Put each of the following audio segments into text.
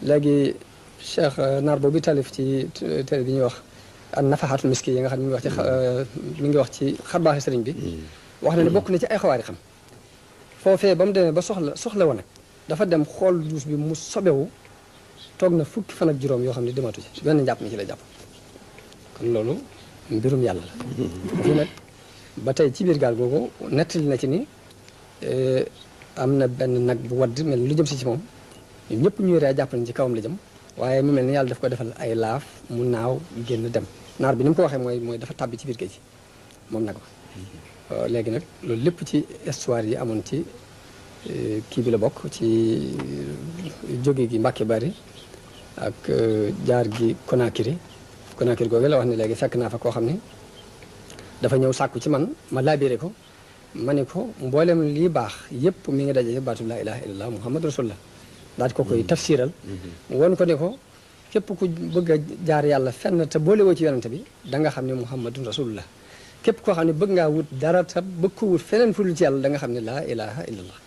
léegi Cheikh naar boobu taalif ci téere bi ñuy wax an nafahatul miski yi nga xam ne mi ngi wax ci xarbaaxi sëriñ bi wax na ne bokk na ci ay xawaari xam foofee ba mu demee ba soxla woon nag dafa dem xool duus bi mu sobewu toog na fukki fan ak juróom yoo xam ne dematu ci benn njàpp mi ci la jàpp kon loolu mbirum yàlla la fi nag ba tey ci biir gaal googu nettali na ci ni am na benn nag bu wadd mel lu jëm si ci moom ñun ñëpp ñuy ree jàpp nañ ci kawam la jëm waaye mu mel ni yàlla daf ko defal ay laaf mu naaw génn dem naar bi ni mu ko waxee mooy dafa tàbbi ci biir géej moom nag ba léegi nag loolu lépp ci histoire yi amoon ci kii bi la bokk ci jóge gi Mbàkke Bari ak jaar gi Conakry googu la wax ne léegi fekk naa fa koo xam ne dafa ñëw sàkku ci man ma laabiré ko ma ne ko mboolem lii baax yëpp mi ngi daje baatu laa ilaha illallah muhammad rasulullah daal di ko koy tafsiral woon ko ne ko képp ku bëgg a jaar yàlla fenn te boole woo ci yonente bi da nga xam ne muhammadun rasulullah képp koo xam ne bëgg ngaa wut dara te bëgg ko wut feneen fu dul ci yàlla da nga xam ne laa ilaha illallah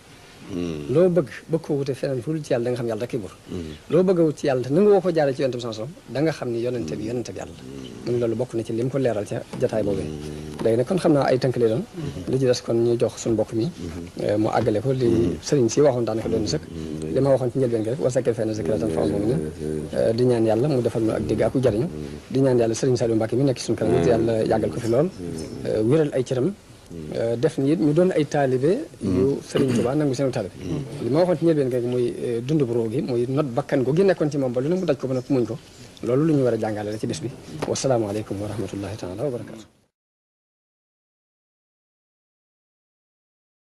loo bëgg ko wute feneen fu dul ci yàlla da nga xam ne yàlla rek bur loo bëgg a wut ci yàlla te nangu woo ko jaare ci yonente bi sallallahu alayhi wasallam da nga xam ne yonente bi yàlla mun loolu bokk na ci lim ko leeral ca jataay boobee léegi nag kon xam naa ay tënk li doon li ci des kon ñu jox suñu mbokk mi mu àggale ko li sëriñ si waxoon daanaka doon sëkk li ma waxoon ci njëlbeen gi rek wa zakkir fa inna zikratan tanfa'ul mu'minin di ñaan yàlla mu defal nu ak dégg aku jariñu di ñaan yàlla sëriñ Saliou Mbacke mi nekk suñu kanam it yàlla yàggal ko fi lool wéral ay cëram def ni it ñu doon ay taalibe yu sëriñ Tuubaa nangu seenu taalibe li ma waxoon ci njëlbeen gi muy dund bu roo gi muy not bakkan go gi nekkoon ci moom ba lu ne mu daj ko ba nag muñ ko loolu lu ñu war a jàngale la ci bés bi wasalaamaaleykum wa rahmatullahi taala wa barakatu